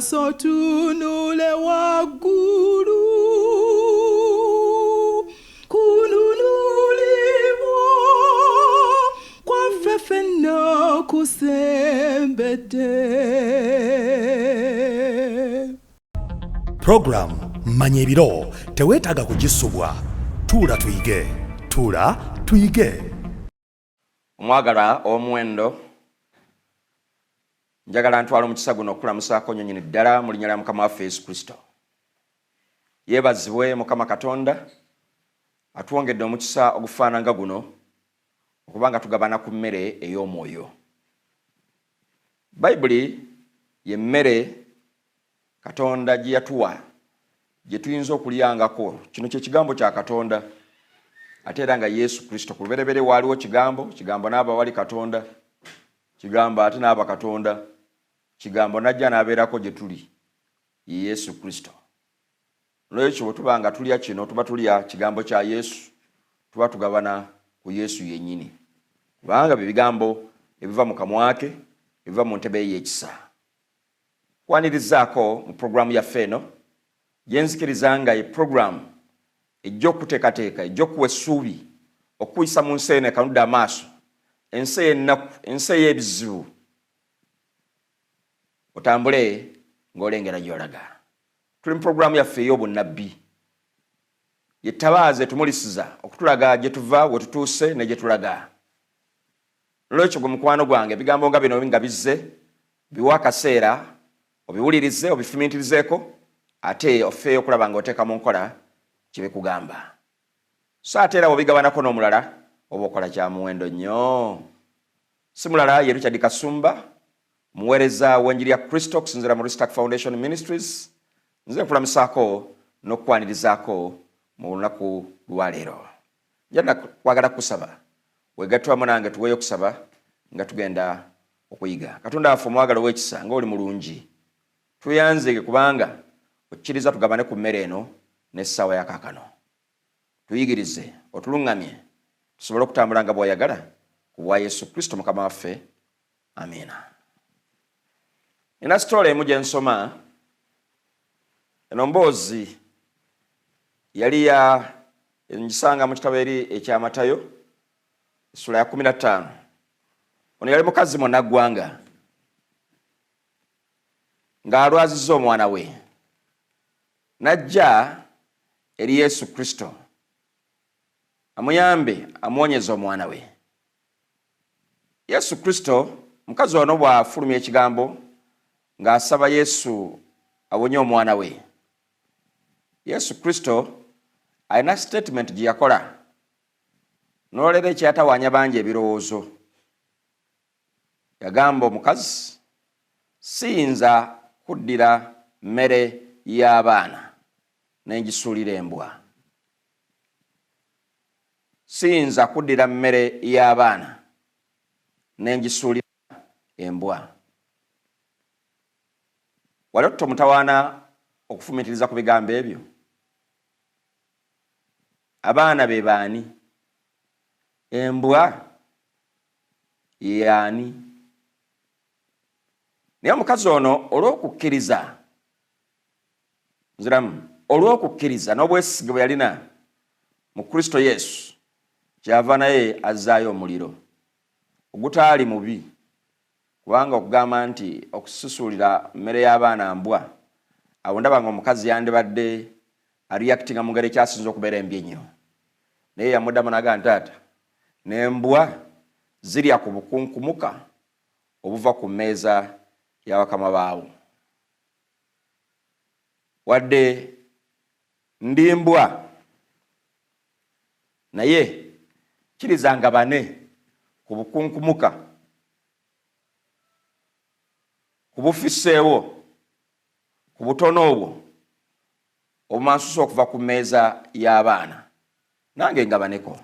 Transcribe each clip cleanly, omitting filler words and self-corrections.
Maaso otunule waggulu kununulibwa kwaffe ffenna kusembedde. Puroguramu Manya Ebiro teweetaaga kugisubwa. Tuula tuyige. Tuula tuyige. Omwagalwa ow'omuwendo, njagala ntwala omukisa guno okukulamusaako nnyo nyini ddala mu linnya lya Mukama waffe Yesu Kristo. Yeebazibwe Mukama Katonda atwongedde omukisa ogufaana nga guno okuba nga tugabana ku mmere ey'omwoyo. Bayibuli ye mmere Katonda gye yatuwa gye tuyinza okulyangako. Kino kye kigambo kya Katonda, ate era nga Yesu Kristo. Ku lubereberye waaliwo Kigambo, Kigambo n'aba wali Katonda, Kigambo ate n'aba Katonda, Kigambo n'ajja n'abeerako gye tuli, ye Yesu Kristo. N'olwekyo bwe tuba nga tulya kino, tuba tulya Kigambo kya Yesu, tuba tugabana ku Yesu yennyini, kubanga bye bigambo ebiva mu kamwa ke, ebiva mu ntebe ye y'ekisa. Nkwanirizaako mu pulogulaamu yaffe eno gye nzikiriza nga ye pulogulaamu ejja okukuteekateeka, ejja okukuwa essuubi, okukuyisa mu nsi eno ekanudde amaaso, ensi ey'ennaku, ensi ey'ebizibu, otambule ng'olengera gy'olaga. Tuli mu pulogulaamu yaffe ey'obunnabbi, ye ttabaaza etumulisiza okutulaga gye tuva, we tutuuse ne gye tulaga. Nolwekyo gwe mukwano gwange ebigambo nga bino nga bizze biwe akaseera obiwulirize obifumintirizeeko ate ofeeyo okulaba nga oteeka mu nkola kye bikugamba. So ate era bw'obigabanako n'omulala oba okola kya muwendo nnyo. Si mulala ye Richard Kasumba muweereza w'enjiri ya Kristo okusinziira mu Restack Foundation Ministries. Nze nkulamusaako n'okukwanirizaako mu lunaku lwa leero. Njagala kwagala kukusaba wegatte wamu nange tuweeyo okusaba nga tugenda okuyiga. Katonda waffe omwagala ow'ekisa, nga oli mulungi, tweyanzeege kubanga okkiriza tugabane ku mmere eno n'essaawa ya kaakano. Tuyigirize, otuluŋŋamye tusobole okutambula nga bw'oyagala ku bwa Yesu Kristo Mukama waffe. Amiina. Nina sitoola emu gye nsoma. Eno mboozi yali ya ngisanga mu kitabo eri ekya Matayo essula ya 15. Ono yali mukazi munnaggwanga ng'alwazizza omwana we, n'ajja eri Yesu Kristo amuyambe amuwonyeze omwana we. Yesu Kristo, mukazi ono bw'afulumya ekigambo ng'asaba Yesu awonye omwana we, Yesu Kristo alina sitatimenti gye yakola n'olwaleero ekyatawaanya bangi ebirowoozo. Yagamba omukazi, siyinza kuddira mmere y'abaana ne ngisuulira embwa. Siyinza kuddira mmere y'abaana ne ngisuulira embwa. Wali otutte omutawaana okufumiitiriza ku bigambo ebyo? Abaana be baani? Embwa ye ani? Naye omukazi ono olw'okukkiriza, nziramu, olw'okukkiriza n'obwesige bwe yalina mu Kristo Yesu, kyava naye azzaayo omuliro ogutaali mubi. Kubanga okugamba nti okusisuulira mmere y'abaana mbwa, awo ndaba nga omukazi yandibadde areactinga mu ngeri ekyasinze okubeera embi ennyo. Naye yamuddamu n'agamba nti, Taata, n'embwa zirya ku bukunkumuka obuva ku mmeeza ya bakama baabwo. Wadde ndi mbwa, naye kkiriza ngabane ku bukunkumuka ku bufisseewo ku butono obwo obumansusa okuva ku mmeeza y'abaana, nange ngabaneko.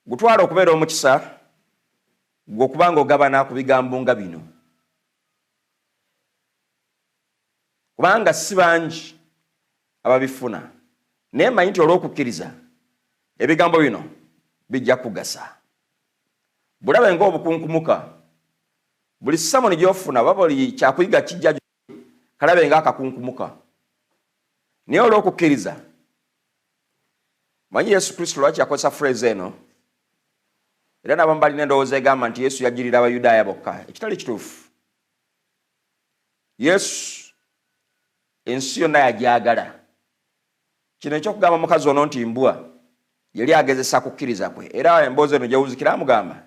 Gutwala okubeera omukisa gwe okuba nga ogabana ku bigambo nga bino, kubanga si bangi ababifuna, naye mmanyi nti olw'okukkiriza ebigambo bino bijja kugasa. Bulabe ng'obukunkumuka Buli samoni gy'ofuna oba buli kyakuyiga kijja kalabe ng'akakunkumuka, naye olw'okukkiriza. Manyi Yesu Kristo lwaki yakozesa phrase eno, era n'abamu balina endowooza egamba nti Yesu yajjirira Abayudaaya bokka, ekitali kituufu. Yesu ensi yonna yagyagala. Kino ekyokugamba mukazi ono nti mbwa, yali agezesa kukkiriza kwe. Era emboozi eno gyewuzikira amugamba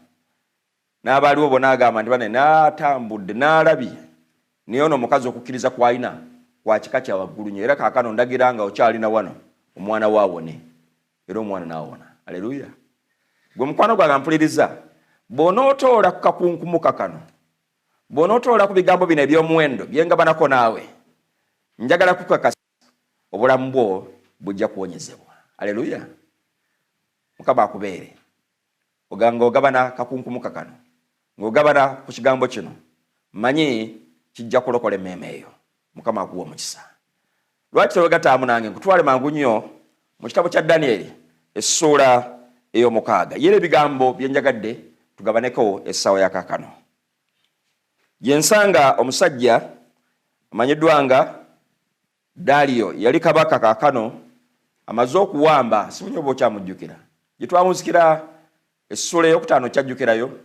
n'abaaliwo bonna, agamba nti bane n'atambudde n'alabye, naye ono omukazi okukkiriza kwalina kwa kika kya waggulu nnyo, era kaakano ndagira nga okyalina wano omwana waawone, era omwana n'awona. Aleluya! Gwe mukwano gwange mpuliriza, bw'onootoola ku kakunkumuka kano, bw'onootoola ku bigambo bino eby'omuwendo byengabanako naawe, njagala kukakasa obulamu bwo bujja kuwonyezebwa. Aleluya! Mukama akubeere ng'ogabana kakunkumuka kano, ng'ogabana ku kigambo kino, manyi kijja kulokola emmeeme eyo. Mukama akuwa omukisa. Lwaki tewegataamu nange nkutwale mangu nnyo mu kitabo kya Danyeri essuula ey'omukaaga? Yera ebigambo bye njagadde tugabaneko essaawa ya kaakano, gye nsanga omusajja amanyiddwa nga Daliyo. Yali kabaka, kaakano amaze okuwamba. Simanyi oba okyamujjukira, gye twamuzikira essuula eyokutaano. Kyajjukirayo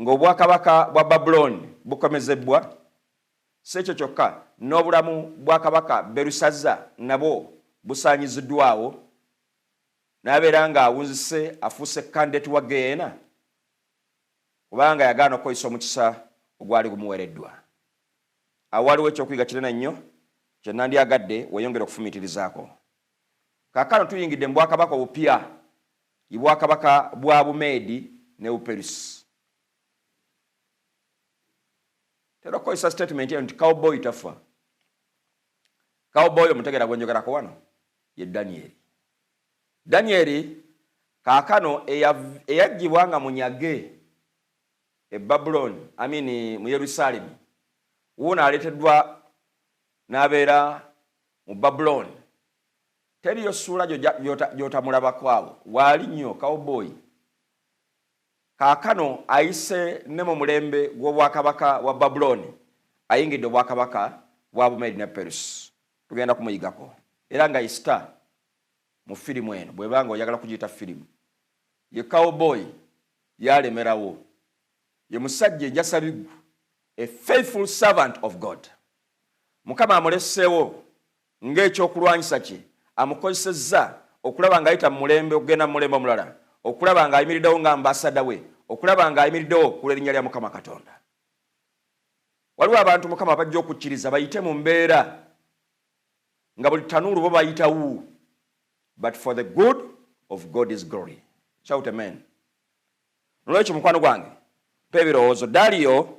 ng'obwakabaka bwa Babulooni bukomezebwa. Si ekyo kyokka, n'obulamu bwa kabaka Berusaza nabwo busaanyiziddwawo, n'abeera ng'awunzise, afuuse candidate wa geena, kubanga yagaana okukozesa omukisa ogwali gumuweereddwa. Awo waliwo ekyokuyiga kinene nnyo kye nandyagadde weeyongere okufumiitirizaako. Kaakano tuyingidde mu bwakabaka obupya, bwakabaka bwa Bumeedi ne Buperusi. Tera okukozesa statement eno nti cowboy tafa. Cowboy omutegeera gwenjogerako wano ye Danyeri. Danyeri kaakano eyaggyibwa nga munyage e Babuloni, amini mu Yerusaalemi, wuuno aleeteddwa n'abeera mu Babuloni. Teriyo ssuula gy'otamulabako, awo waali nnyo cowboy. Kaakano ayise ne mu mulembe gw'obwakabaka bwa Babuloni, ayingidde obwakabaka bwa Bumeedi ne Perusi. Tugenda kumuyigako, era nga isita mu firimu eno, bw'eba nga oyagala kugiyita firimu. Ye cowboy yalemerawo, ye musajja enjasabiggu, a faithful servant of God. Mukama amuleseewo ng'ekyokulwanyisa kye, amukozesezza okulaba ng'ayita mu mulembe okugenda mu mulembe omulala, okulaba ng'ayimiriddewo nga ambassador we, okulaba ng'ayimiriddewo ku lw'erinnya lya Mukama Katonda. Waliwo abantu Mukama bajja okukkiriza bayite mu mbeera nga buli tanuulu bo bayitawo, but for the good of God's glory. Shout amen. Nolwekyo mukwano gwange, mpa ebirowoozo. Daliyo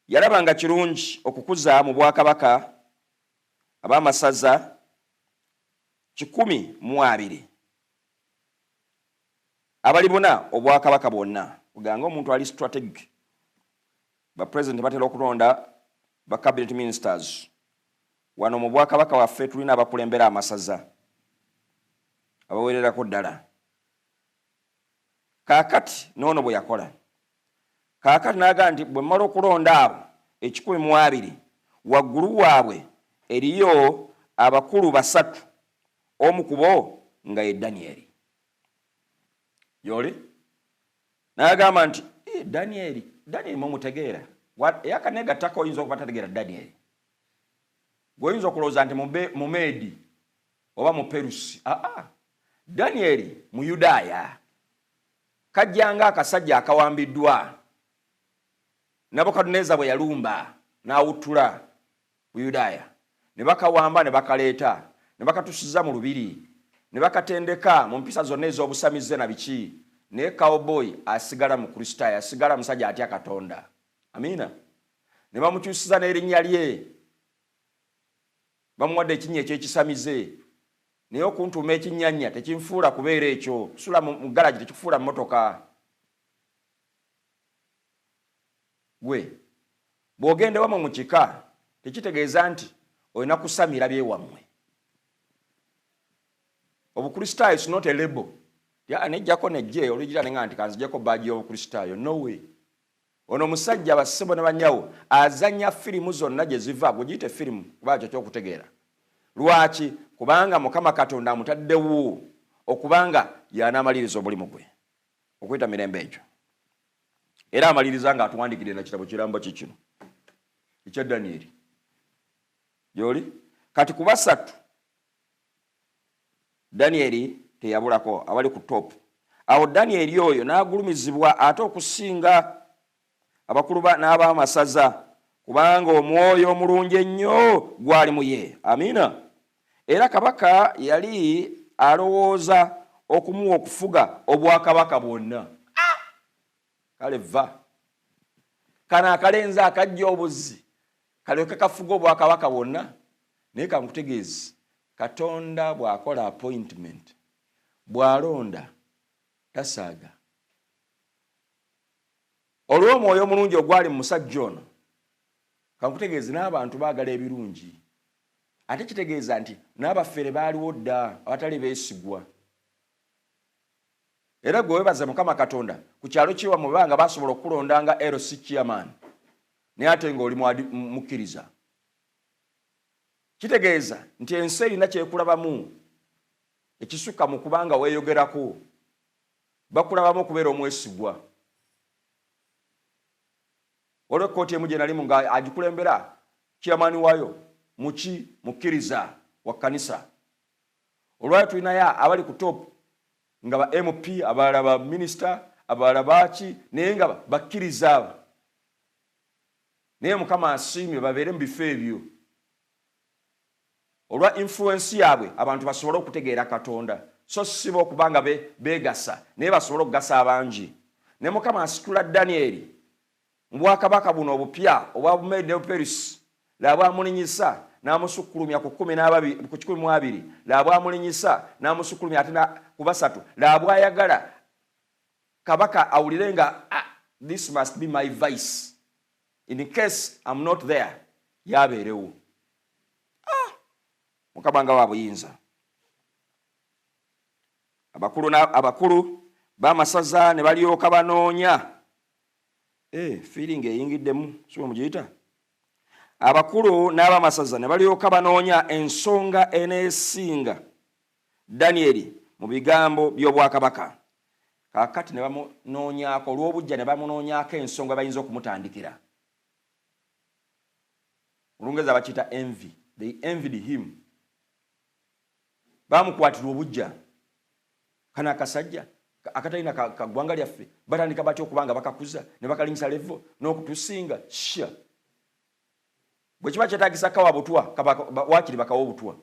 yalaba nga kirungi okukuza mu bwakabaka ab'amasaza 120 abalibuna obwakabaka bwonna. Kuganga omuntu ali strategic, bapresident batera okulonda ba cabinet ministers. Wano mu bwakabaka waffe tulina abakulembera amasaza abawererako ddala. Kaakati noono bwe yakola, kaakati n'agamba nti bwe mmala okulonda abo 120, waggulu waabwe eriyo abakulu basatu, omu ku bo nga ye Danyeri. Yoli n'agamba nti Danyeri, Danyeri mumutegeera? Eyakanegattako oyinza okuba tategeera Danyeri. Gweoyinza okulowooza nti Mumeedi oba Muperusi. Aa, Danyeri Muyudaaya, kajjanga akasajja akawambiddwa Nabukaduneza bwe yalumba n'awuttula Buyudaaya, ne bakawamba ne bakaleeta ne bakatusiza mu lubiri ne bakatendeka mu mpisa zonna ez'obusamize na biki. Naye cowboy asigala mu Kristaayo, asigala musajja atya Katonda. Amiina. Ne bamukyusiza n'erinnya lye, bamuwadde ekinnya ekyekisamize. Naye okuntuuma ekinnyanya tekinfuula kubeera ekyo. Kusula mu garagi tekikufuula mmotoka. Gwe bw'ogenda wammwe mu kika, tekitegeeza nti olina kusamira byewammwe. Obukristaayo is not a label. Nejjako nejje olugira nenga nti kanzijeko badge y'obukristaayo. No way. Ono omusajja, bassebo ne bannyawo, azannya firimu zonna gye ziva. Gwe giyite firimu kuba kyo kyokutegeera. Lwaki? Kubanga Mukama Katonda amutaddewo okubanga yanaamaliriza omulimu gwe okuyita mirembe egyo, era amaliriza nga atuwandikidde na kitabo kirambo kikino ekya Danyeri gyoli. Kati ku basatu Danyeri teyabulako, abali ku top awo. Danyeri oyo n'agulumizibwa ate okusinga abakulu n'abamasaza, kubanga omwoyo omulungi ennyo gwali mu ye. Amiina. Era kabaka yali alowooza okumuwa okufuga obwakabaka bwonna. Ah! Kale va kano akalenzi akajja obuzzi kalyoke kafuga obwakabaka bwonna. Naye kankutegeezi, Katonda bw'akola appointment, bw'alonda, tasaaga. Olw'omwoyo omulungi ogwali mu musajja ono, kankutegeezi, n'abantu baagala ebirungi. Ate kitegeeza nti n'abafere baaliwo dda, abatali beesigwa. Era gwe webaza Mukama Katonda ku kyalo kiwammwe banga basobola okukulonda nga LC chairman, naye ate ng'oli mukkiriza. Kitegeeza nti ensi erina kyekulabamu ekisukka mu kubanga weeyogerako, bakulabamu okubeera omwesigwa. Waliwo ekkooti emu gye nalimu nga agikulembera chairman waayo muki mukkiriza wa kkanisa. Olwayo tulinayo abali ku top nga ba MP, abalala ba minisita, abalala baaki, naye nga bakkiriza abo. Naye Mukama asiimye babeere mu bifo ebyo olwa influence yaabwe, abantu basobole okutegeera Katonda, so si bo okuba nga beegasa, naye basobole okugasa abangi. Ne Mukama asitula Danyeri mu bwakabaka buno obupya obwa Bumeedi ne Buperisi, laba bwamulinyisa n'amusukkulumya ku ku 12, laba bwamulinyisa n'amusukkulumya ate ku basatu, laba bwayagala kabaka awulire nga, ah, this must be my vice in case I'm not there, yabeerewo. Ah, Mukama nga wa buyinza. Abakulu b'amasaza ne balyoka banoonya feeling eyingiddemu, si mugiyita. Abakulu n'abamasaza ne balyoka banoonya ensonga eneesinga Danyeri mu bigambo by'obwakabaka. Kaakati ne bamunoonyaako olw'obujja, ne bamunoonyaako ensonga bayinza okumutandikira. Olungereza bakiyita envy. They envied him, bamukwatirwa obujja. Kano akasajja akatalina kaggwanga lyaffe, batandika batya okuba nga bakakuza ne bakalinyisa level n'okutusinga? Sha, bwe kiba kyetagisa kawa butwa, wakiri bakawa obutwa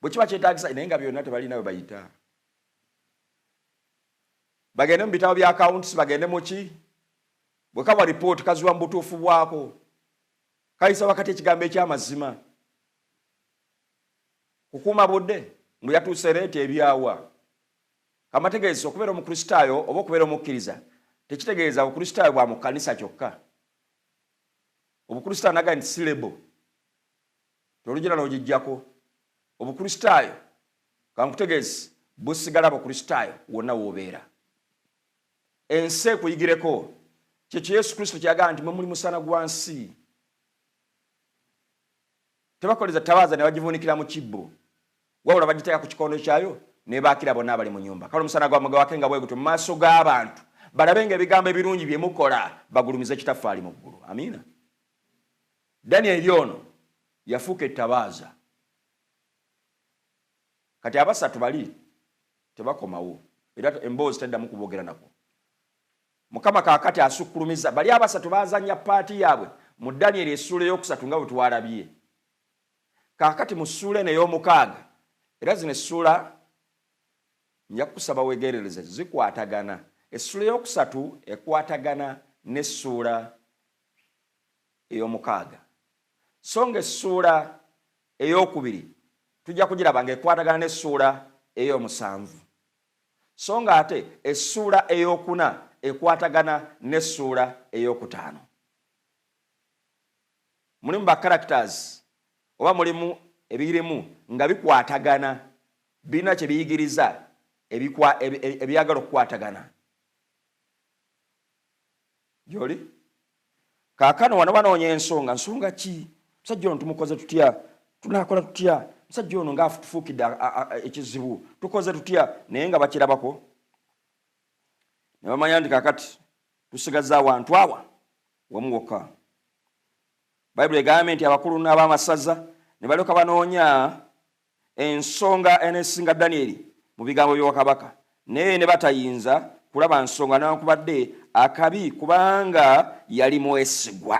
bwe kiba kyetagisa. Naye nga byonna tebalina we bayita. Bagende mu bitabo bya accounts, bagende muki, bwe kawa ripooti kaziwa mu butuufu bwako, kayisa wakati ekigambo ekyamazima. Kukuuma budde, mbu yatuuse late, ebyawa. Kamategeeza okubeera omukristaayo oba okubeera omukkiriza tekitegeeza bukristaayo bwa mu kkanisa kyokka. Obukristaayo naga nti si label, tolugira n'ogijjako. Obukristaayo, kankutegeeze, busigala bukristaayo wonna woobeera, ensi ekuyigireko. Kyekyo Yesu Kristo kyagamba nti mwe muli musana gwa nsi. Tebakoleza tabaaza ne bagivuunikira mu kibbo, wabula bagiteeka ku kikondo kyayo nebaakira bonna abali mu nyumba. Kale omusana gwammwe gwake nga bwe gutyo mu maaso g'abantu, balabe nga ebigambo ebirungi bye mukola, bagulumize Kitaffe ali mu ggulu. Amiina. Danyeri ono yafuuka ettabaaza. Kati abasatu bali tebakomawo, era emboozi teddamu kuboogera nako. Mukama kaakati asukkulumiza bali abasatu. Bazanya part yaabwe mu Danyeri essuula eyokusatu nga bwe twalabye. Kaakati mu ssuula eno ey'omukaaga, era zino essuula nja kukusaba wegerereze, zikwatagana. Essuula eyokusatu ekwatagana n'essuula ey'omukaaga, so nga essuula eyokubiri tujja kugiraba ng'ekwatagana n'essuula ey'omusanvu, so nga ate essuula eyokuna ekwatagana n'essuula eyokutaano. Mulimu ba characters oba mulimu ebirimu nga bikwatagana, birina kye biyigiriza ebyagala okukwatagana gyoli. Kaakano wano banoonya ensonga. Nsonga ki? Musajja ono tumukoze tutya? Tunaakola tutya? Musajja ono ng'atufuukidde ekizibu, tukoze tutya? Naye nga bakirabako ne bamanya nti kaakati tusigazza awantu awa wamu wokka. Bayibuli egambye nti abakulu n'ab'amasaza ne balyoka banoonya ensonga eneesinga Danyeri mu bigambo by'obwakabaka, naye ne batayinza kulaba nsonga newankubadde akabi, kubanga yali mwesigwa.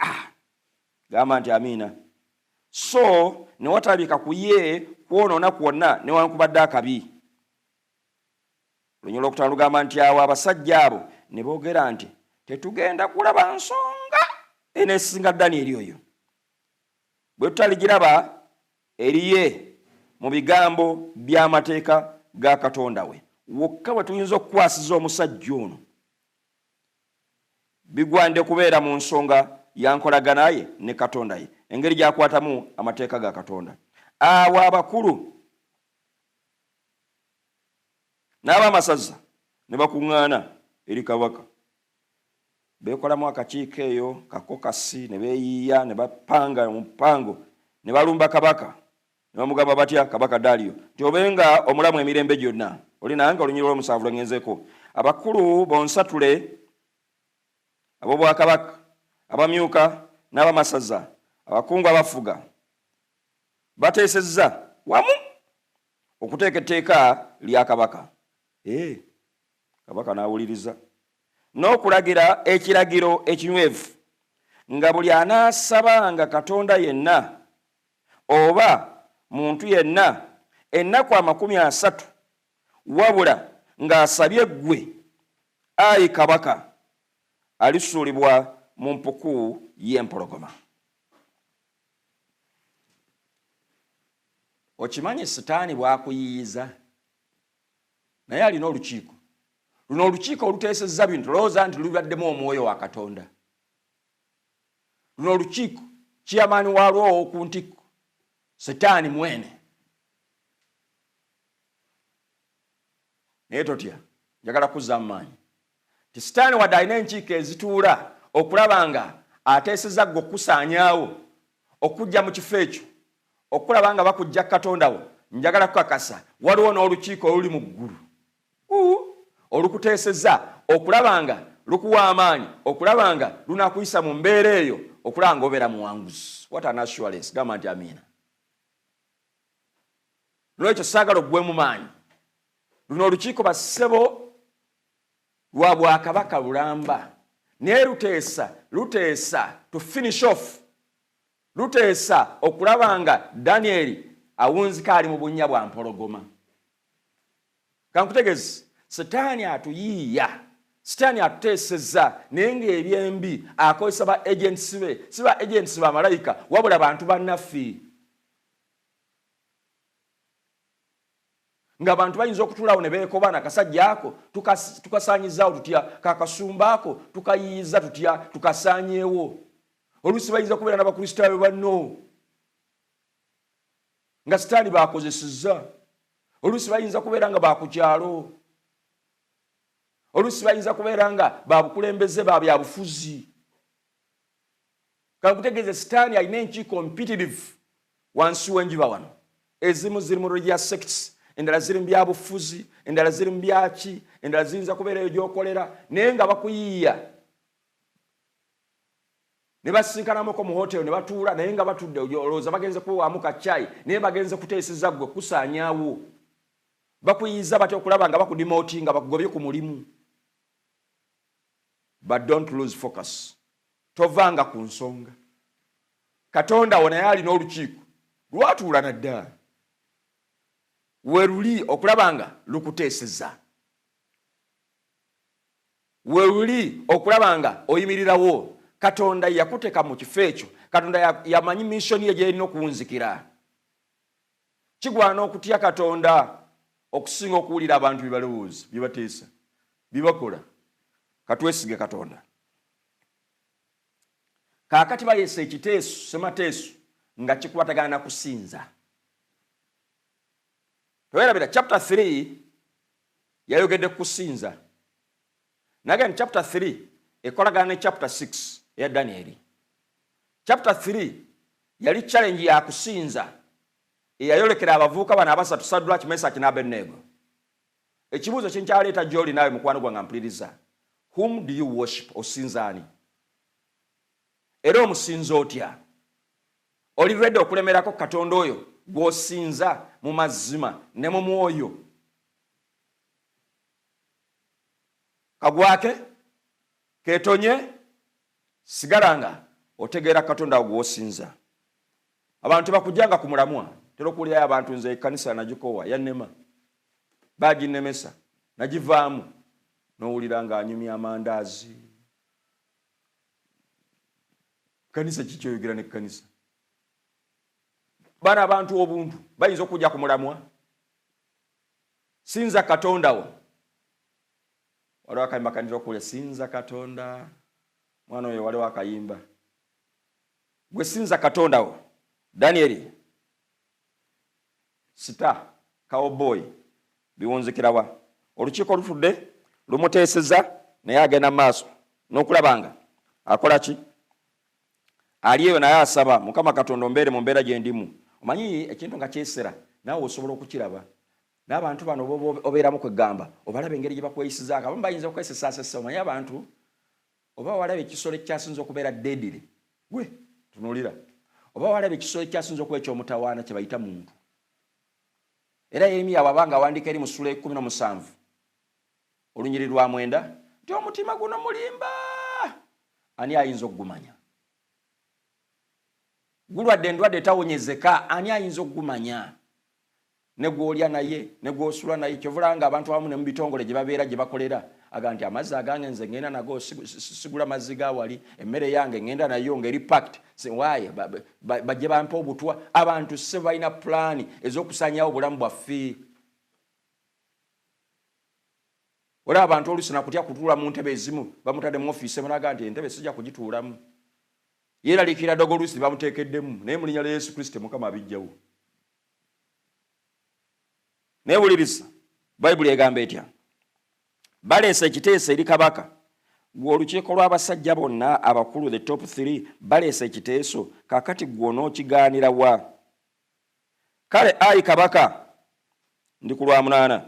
Gamba nti amiina. So ne watalabika ku ye kwonoona kwonna newankubadde akabi. Olunyiriri olwokutaano lugamba nti awo abasajja abo ne boogera nti tetugenda kulaba nsonga eneesinga Danyeri oyo, bwe tutaligiraba eriye mu bigambo by'amateeka ga Katonda we wokka bwe tuyinza okukwasiza omusajja ono. Bigwanidde kubeera mu nsonga ya nkolagana ye ne Katonda ye, engeri gy'akwatamu amateeka ga Katonda. Awo abakulu n'ab'amasaza ne bakuŋŋaana eri kabaka, beekolamu akakiiko eyo kakokasi, ne beeyiiya ne bapanga omupango ne balumba kabaka ne bamugamba batya kabaka Daliyo nti obenga omulamu emirembe gyonna. Oli nange? Olunyiriri olw'omusanvu lwengenzeeko. Abakulu bonsatule ab'obwakabaka, abamyuka n'abamasaza, abakungu abafuga, bateesezza wamu okuteeka etteeka lya kabaka. Ee, kabaka n'awuliriza n'okulagira ekiragiro ekinywevu nga buli anaasabanga Katonda yenna oba muntu yenna ennaku 30, wabula ng'asabye ggwe, ayi kabaka, alisuulibwa mu mpuku y'empologoma. Okimanyi Sitaani bw'akuyiyiza, naye alina olukiiko. Luno olukiiko oluteesezza bintu, lowooza nti lubaddemu omwoyo wa Katonda. Luno olukiiko chairman waalwo ow'oku ntikko Sitaani mwene. Naye totya, njagala kuzza mu maanyi ti Sitaani wadde alina enkiiko ezituula okulaba nga ateeseza ggwe okukusaanyaawo, okujja mu kifo ekyo, okulaba nga bakujja Katonda wo, njagala kukakasa waliwo n'olukiiko oluli mu ggulu olukuteeseza okulaba nga lukuwa amaanyi, okulaba nga lunakuyisa mu mbeera eyo, okulaba nga obeera muwanguzi. What an assurance! Gamba nti amiina. Nolwekyo saagala oggwemu maanyi. Luno olukiiko, bassebo, lwa bwakabaka lulamba, naye luteesa, luteesa to finish off, luteesa okulaba nga Danyeri awunzika ali mu bunnya bwa mpologoma. Kankutegezi, Sitaani atuyiiya, Sitaani atuteeseza, naye ng'ebyembi akozesa ba agents be. Si ba agents ba malayika, wabula bantu bannaffe, ng'abantu bayinza okutuulaawo ne beekobaana, akasajja ako tukasaanyizaawo tutya? Kakasumba ako tukayiyiza tutya? Tukasaanyeewo. Oluusi bayinza kubeera n'Abakristaayo banno nga Sitaani bakozesezza. Oluusi bayinza kubeera nga bakukyalo, oluusi bayinza kubeera nga babukulembeze ba byabufuzi. Kankutegeeze, Sitaani alina enkiiko mpitirivu wansi w'enjuba wano. Ezimu ziri mu religious sects, endala ziri mu byabufuzi, endala ziri mu byaki, endala ziyinza kubeera eyo gyokolera, naye nga bakuyiiya ne basinkanamuko mu hotel ne batuula, naye nga batudde olowooza bagenze kuwaamu kacyayi, naye bagenze kuteeseza ggwe kusaanyaawo. Bakuyiiza batya okulaba nga bakudemotinga, bakugobye ku mulimu. But don't lose focus, tovanga ku nsonga. Katonda wo naye alina olukiiko lwatuula nadda we luli okulaba nga lukuteeseza, we luli okulaba nga oyimirirawo. Katonda yakuteeka mu kifo ekyo. Katonda yamanyi mission ye gyerina okuwunzikira. Kigwana okutya Katonda okusinga okuwulira abantu bye balowooza, bye bateesa, bye bakola. Katwesige Katonda. Kaakati baleese ekiteeso semateeso nga kikwatagana na kusinza. Towerabira, chapter 3 yayogedde ku kusinza. Naga nti chapter 3 ekolagana ne chapter 6 eya Danyeri. Chapter 3 yali challenge ya kusinza eyayolekera abavubuka bano abasatu, Sadraki, Mesaki n'Abenego. Ekibuuzo kyenkyaleeta gy'oli naawe mukwano gwange mpuliriza, whom do you worship? Osinza ani era omusinza otya? Oli ready okulemerako Katonda oyo gw'osinza mu mazima ne mu mwoyo? Kagwake ketonye, sigala nga otegeera Katonda wo gw'osinza. Abantu tebakujjanga ku mulamwa. Tera okuwulirayo abantu, nze ekkanisa nagikoowa, yannema, baginnemesa, nagivaamu. N'owulira ng'anyumya amandaazi. Kanisa kikyoyogera nekkanisa? Bano abantu obuntu bayinza okujja ku mulamwa. Sinza Katonda wo. Waliwo akayimba kanira okuwulira, sinza Katonda. Mwana oyo, waliwo akayimba, gwe sinza Katonda wo. Danieri sita cowboy biwunzikirawa? Olukiiko lutudde lumuteeseza, naye agenda mu maaso n'okulaba nga akola ki? Ali eyo naye asaba, Mukama Katonda, ombeere mu mbeera gye ndimu. Omanyi ekintu nga kyesera, naawe osobola okukiraba n'abantu bano obeeramu, kwegamba obalaba engeri gye bakweyisizaako. Abamu bayinza okwesesaasesa. Omanyi abantu, oba walaba ekisolo ekyasinza okubeera deadly, gwe tunuulira, oba walaba ekisolo ekyasinza okuba ekyomutawaana kye bayita muntu. Era Yeremiya bw'aba nga awandiika eri mu ssula 17 olunyiri lwa 9 nti omutima guno mulimba, ani ayinza okugumanya? Gulwadde endwadde etawonyezeka, ani ayinza okugumanya? Ne gwolya naye, ne gwosula naye. Kyovula nga abantu abamu ne mu bitongole gye babeera, gye bakolera, aga nti amazzi agange nze ngenda nago, sigula mazzi ga wali, emmere yange ngenda nayo ng'eri packed. Waaye bajje bampa obutwa. Abantu se balina pulaani ez'okusanyawo obulamu bwaffe. Olaba abantu oluusi nakutya kutuula mu ntebe ezimu. Bamutadde mu ofiisi emunaga nti entebe sijja kugituulamu, yeeraliikirira ddogo oluusi bamuteekeddemu. Naye mu linnya lya Yesu Kristo, Mukama abijjawo. Naye wuliriza, Bayibuli egamba etya? Baleese ekiteeso eri kabaka. Gwe olukiiko lw'abasajja bonna abakulu, the top 3, baleese ekiteeso, kakati gwe onookigaanira wa? Kale ayi kabaka, ndi ku lwa 8,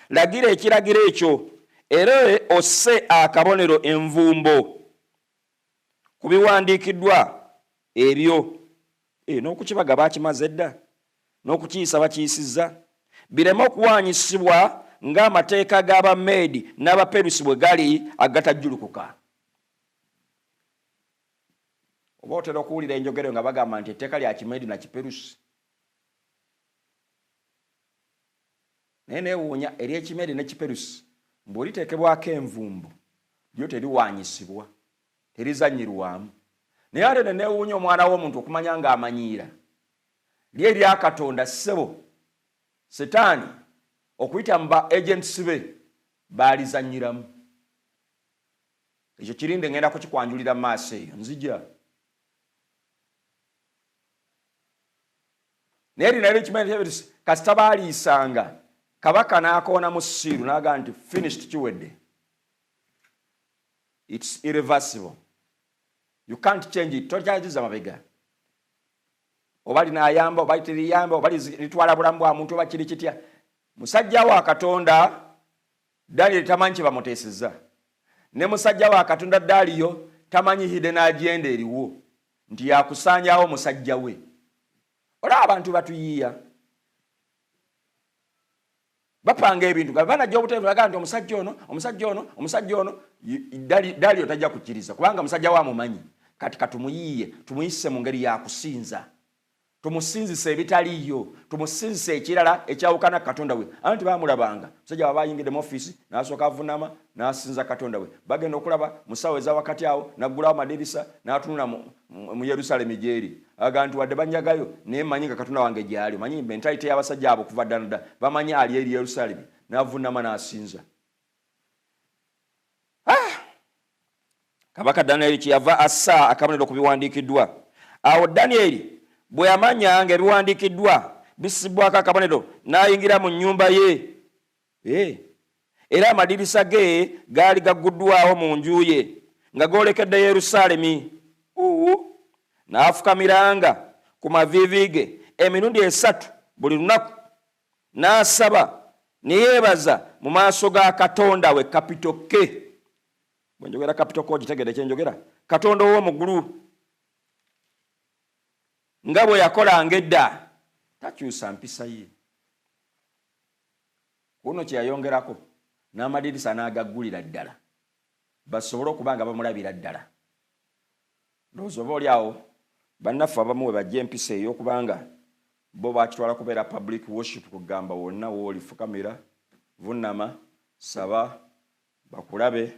lagira ekiragiro ekyo era osse akabonero, envumbo, ku biwandiikiddwa ebyo. N'okukibaga bakimaze dda, n'okukiyisa bakiyisizza, bireme okuwaanyisibwa ng'amateeka g'Abameedi n'Abaperusi bwe gali agatajjulukuka. Oba otera okuwulira enjogero nga bagamba nti etteeka lya Kimeedi na Kiperusi, naye neewuunya ery'Ekimeedi ne Kiperusi mbwe oliteekebwako envumbo, lyo teriwaanyisibwa, terizanyirwamu. Naye ate ne neewuunya omwana w'omuntu okumanya ng'amanyiira lye erya Katonda. Ssebo, Setaani okuyita mu ba agents be baalizanyiramu. Ekyo kirinde, ngenda kukikwanjulira mu maaso eyo nzija. Naye lino erikimanyi, kasita baaliisanga, kabaka n'akoonamu seal n'agamba nti finished, kiwedde, it's irreversible, you can't change it, tokyagiza mabega. Oba linaayamba oba teriyamba, oba litwala bulamu bwa muntu, oba kiri kitya, musajja wa Katonda Daniel tamanyi kye bamuteeseza, ne musajja wa Katonda Daliyo tamanyi hidden agenda eriwo nti yakusanyawo musajja we. Olaba abantu batuyiiya, bapanga ebintu nga banajja obuteevu, bagaa nti omusajja ono, omusajja ono, omusajja ono, Daliyo tajja kukkiriza kubanga musajja wa mumanyi. Kati katumuyiiye, tumuyise mu ngeri yakusinza, tumusinzise ebitaliiyo, tumusinzise ekirala ekyawukana Katonda we. Anti bamulabanga musajja waba ayingidde mu ofiisi n'asooka avunama n'asinza Katonda we. Bagenda okulaba musawo eza wakati awo n'aggulawo amadirisa n'atunula mu Yerusalemi gyeri, aga nti wadde banyagayo, naye manyi nga Katonda wange gyali. Omanyi mentality y'abasajja abo kuva ddala dda, bamanyi ali eri Yerusalemi, n'avunama n'asinza. Ah! Kabaka Danyeri kyeyava assa akabonero ku biwandiikiddwa. Awo Danyeri bwe yamanya ng'ebiwandiikiddwa bissibwako akabonero, n'ayingira mu nnyumba ye. Era amadirisa ge gaali gagguddwawo mu nju ye nga goolekedde Yerusaalemi. N'afukamiranga ku maviivi ge emirundi esatu buli lunaku, n'asaba ne yeebaza mu maaso ga Katonda we, capital K. Bwe njogera capital K, ogitegedde kyenjogera? Katonda ow'omu ggulu, nga bwe yakolanga edda. Takyusa mpisa ye. Kuno kye yayongerako, n'amadirisa n'agaggulira ddala, basobole okuba nga bamulabira ddala. Ndowooza oba oli awo bannaffe abamu we bajja empisa ey'okubanga bo bakitwala kubeera public worship, kugamba wonna wooli fukamira, vunnama, saba bakulabe.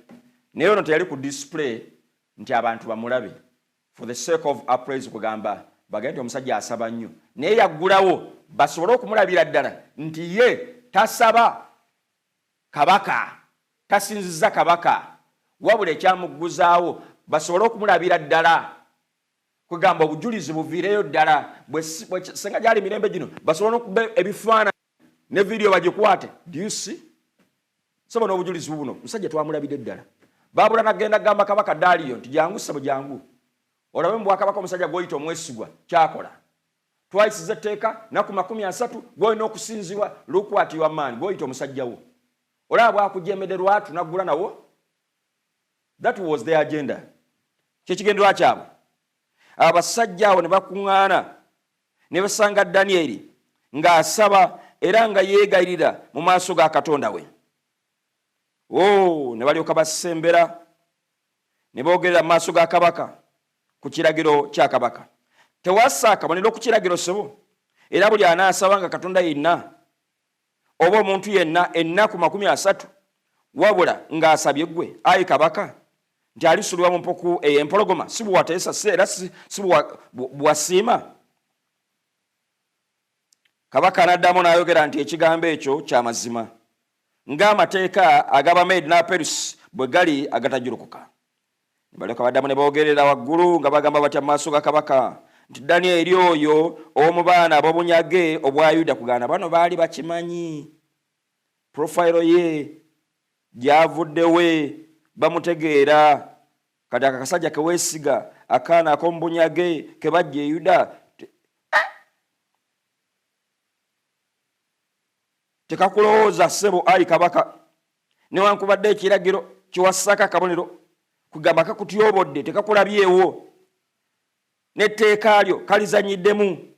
Naye ono teyali ku display nti abantu bamulabe for the sake of appraise, kugamba bagende nti omusajja asaba nnyo, naye yaggulawo basobole okumulabira ddala nti ye tasaba kabaka, tasinziza kabaka, wabula ekyamugguzaawo basobole okumulabira ddala, kugamba obujulizi buviireyo ddala. Senga gyali mirembe gino basobole n'okuba ebifaananyi ne vidiyo bagikwate. Do you see? Sebo, n'obujulizi buno, musajja twamulabidde ddala. Babula nagenda gamba kabaka Daliyo nti, "Jangu ssebo, jangu olabe mu bwakabaka omusajja gwoyita omwesigwa kyakola. Twayisiza etteeka naku 30 gwolina okusinzibwa. Lukwatibwa maani gwoyita omusajja wo, olaba bwakujemedde lwatu naggula nawo." That was the agenda, kyekigendererwa kyabwe. Abasajja abo ne bakuŋŋaana ne basanga Danyeri ng'asaba era nga yeegayirira mu maaso ga Katonda we. O ne balyoka basembera ne boogerera mu maaso ga kabaka ku kiragiro kya kabaka. Tewassa akabonero ku kiragiro, ssebo, era buli anaasaba nga Katonda yenna oba omuntu yenna ennaku 30, wabula ng'asabye ggwe, ayi kabaka, nti alisulibwa mu mpuku ey'empologoma. Si bwewateesa si era si bwasiima? Kabaka n'addamu n'ayogera nti, "Ekigambo ekyo kya mazima, ng'amateeka ag'Abameedi n'Aperusi bwe gali agatajulukuka." Ne balyoka baddamu ne boogerera waggulu nga bagamba batya mu maaso ga kabaka nti, "Danyeri oyo ow'omu baana ab'obunyage obwa Yuda," kugaana bano baali bakimanyi profile ye gyavuddewe, bamutegeera. Kati aka kasajja keweesiga, akaana ak'omu bunyage ke bajja e Yuda, tekakulowooza ssebo ayi kabaka, newankubadde ekiragiro kiwassako akabonero, kugamba kakutyobodde, tekakulabyewo, n'etteeka lyo kalizanyiddemu,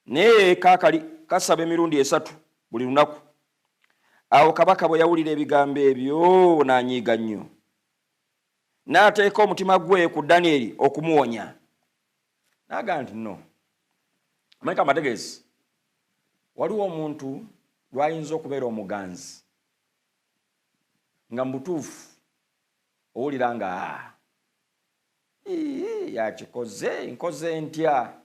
naye kaakali kasaba emirundi esatu buli lunaku. Awo kabaka bwe yawulira ebigambo ebyo n'anyiiga nnyo, n'ateeka omutima gwe ku Danyeri okumuwonya. N'agamba nti, "No, amanyi amategeezi, waliwo omuntu lwayinza okubeera omuganzi nga mu butuufu owulira nga, 'Ah, yakikoze, nkoze ntya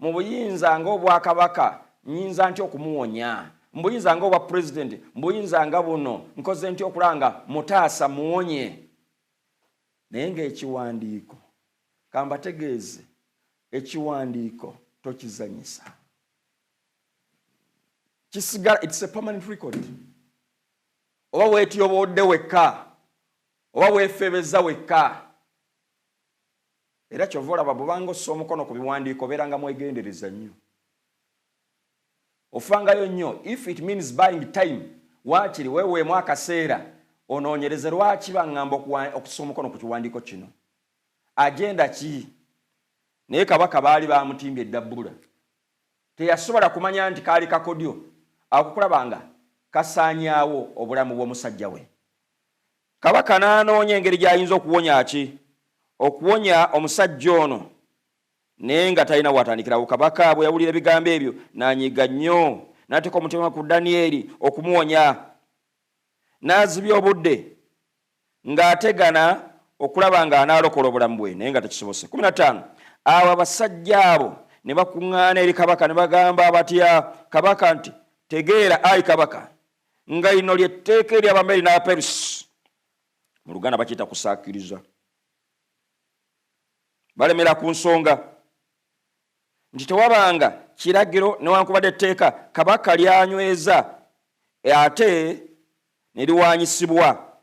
mu buyinza ng'obwakabaka? Nyinza ntya okumuwonya mu buyinza ng'obwa pulezidenti, mu buyinza nga buno? Nkoze ntya okulaba nga mutaasa, muwonye?" Naye ng'ekiwandiiko, kambategeeze, ekiwandiiko tokizanyisa, kisigala. It's a permanent record. Oba weetyobodde wekka oba weefebeza wekka. Era kyova olaba bwobanga ossa omukono ku biwandiiko, obeeranga mwegendereza nnyo, ofangayo nnyo. If it means buying time, waakiri weeweemu akaseera onoonyereze lwaki baŋŋamba okussa omukono ku kiwandiiko kino, agenda ki. Naye kabaka baali bamutimbye eddabbula, teyasobola kumanya nti kaali kakodyo akukulaba nga kasaanyaawo obulamu bw'omusajja we. Kabaka n'anoonya engeri gy'ayinza okuwonya ki, okuwonya omusajja ono, naye nga talina watandikirawo. Kabaka bwe yawulira ebigambo ebyo n'anyiiga nnyo, n'ateeka omutima ku Danyeri okumuwonya, n'azibya obudde ng'ategana okulaba ng'anaalokola obulamu bwe, naye nga tekisobose. 15 Awo abasajja abo ne bakuŋŋaana eri kabaka ne bagamba batya kabaka nti, "Tegeera, ayi kabaka, nga lino lyetteeka ery'Abameedi n'Abaperusi." Mu Luganda bakiyita kusaakiriza. Balemera ku nsonga nti tewabanga kiragiro newankubadde etteeka kabaka lyanyweza ate ne liwanyisibwa.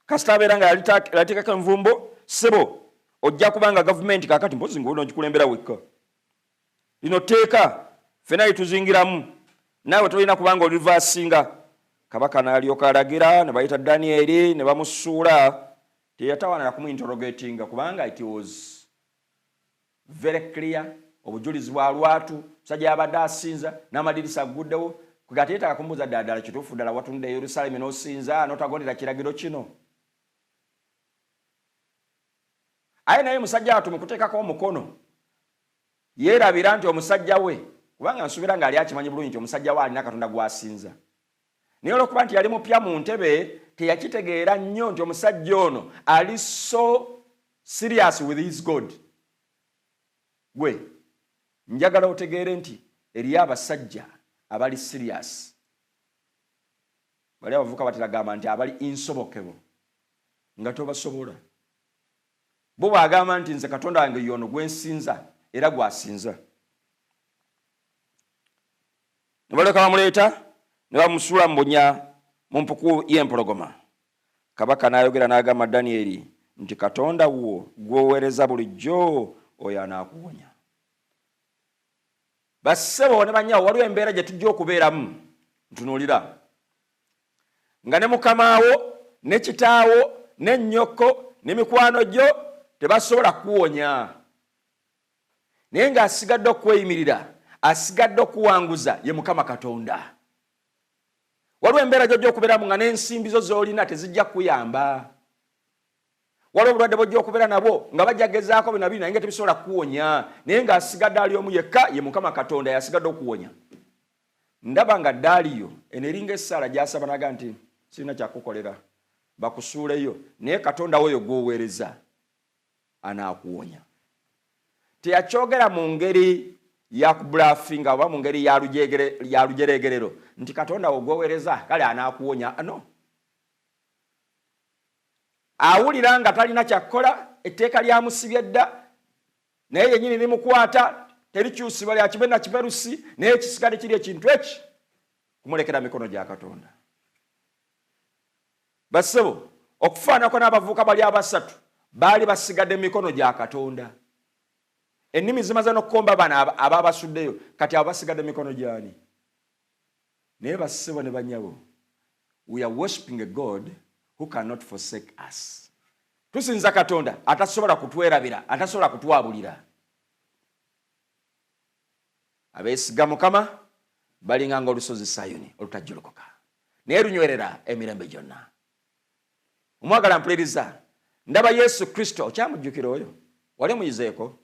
Kasita abeera nga yaliteekako envumbo, ssebo. Ojja kubanga gavumenti kaakati mpozi ng'onogikulembera wekka. Lino tteeka ffenna lituzingiramu, naawe tolina kubanga olivaasinga. Kabaka n'alyoka alagira ne bayita Danyeri ne bamusuula. Teyatawaana na kumuinterrogatinga kubanga it was very clear, obujulizi bwa lwatu, musajja yabadde asinza n'amadirisa agguddewo. Kwega teyeetaaga kumubuuza ddala ddala kituufu ddala watunudde e Yerusaalemi n'osinza n'otagondera kiragiro kino. Aye naye musajja wattu mu kuteekako omukono yeerabira nti omusajja we, kubanga nsuubira ng'ali akimanyi bulungi nti omusajja we alina Katonda gw'asinza. Naye olw'okuba nti yali mupya mu ntebe teyakitegeera nnyo nti omusajja ono ali so serious with his God. Gwe njagala otegeere nti eriyo abasajja abali serious. Bali abavubuka batera gamba nti abali insobokebo nga tobasobola. Bo bw'agamba nti nze Katonda wange y'ono gwe nsinza era gw'asinza. Ne balyoka bamuleeta ne bamusuula mu bunnya mu mpuku y'empologoma. Kabaka n'ayogera n'agamba Danyeri nti Katonda wo gw'oweereza bulijjo oyo anaakuwonya. Bassebo ne bannyabo, waliwo embeera gye tujja okubeeramu, ntunuulira, nga ne mukamaawo ne kitaawo ne nnyoko ne mikwano gyo tebasobola kukuwonya, naye ng'asigadde okukweyimirira, asigadde okuwanguza ye Mukama Katonda. Waliwo embeera gy'ojja okubeeramu nga n'ensimbi zo z'olina tezijja kukuyamba. Waliwo obulwadde bw'ojja okubeera nabwo nga bajja gezaako bino biri naye nga tebisobola kukuwonya, naye ng'asigadde ali omu yekka ye Mukama Katonda yasigadde okuwonya. Ndaba nga Daliyo eno eringa essaala gy'asaba n'agamba nti sirina kyakukolera, bakusuuleyo, naye Katonda wo oyo gw'oweereza anaakuwonya. Teyakyogera mu ngeri ya kubulafinga oba mu ngeri ya lujeregerero nti Katonda wo gw'oweereza kale anaakuwonya. No. Awulira nga talina kyakukola, etteeka lyamusibye dda, naye yennyini limukwata, terikyusibwa lya kibe na kiberusi, naye ekisigadde kiri ekintu eki kumulekera mikono gya Katonda. Bassebo, okufaanako n'abavubuka bali abasatu baali basigadde mu mikono gya Katonda. Ennimi zimaze n'okukomba bano ababasuddeyo, kati abo basigadde mu mikono gy'ani? Naye bassebo ne bannyabo, we are worshiping a God who cannot forsake us. Tusinza Katonda atasobola kutwerabira, atasobola kutwabulira. Abeesiga Mukama balinga ng'olusozi Sayuni olutajjulukuka, naye lunywerera emirembe gyonna. Omwagala mpuliriza, ndaba Yesu Kristo, okyamujjukira oyo? Wali omuyizeeko?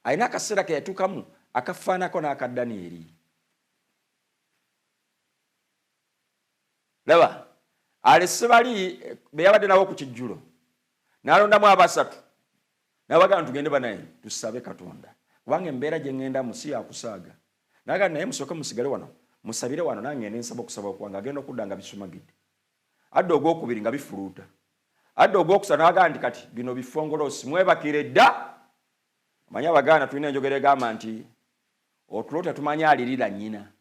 Alina akaseera ke yatuukamu akafaanako n'aka Danyeri. Laba, alese bali be yabadde nabo ku kijjulo, n'alondamu abasatu, n'abagamba tugende banaye tusabe Katonda, kubanga embeera gye ŋŋendamu si yakusaaga. N'agamba naye musooke musigale wano, musabire wano, nange ngende nsaba okusaba okwange. Agenda okudda nga bisumagidde, adda ogwokubiri nga bifuluuta, adda ogwokusatu n'agamba nti kati bino bifongoloosi, mwebakire dda. Omanyi Abaganda tulina enjogera egamba nti otulo tetumanyi alirira nnyina.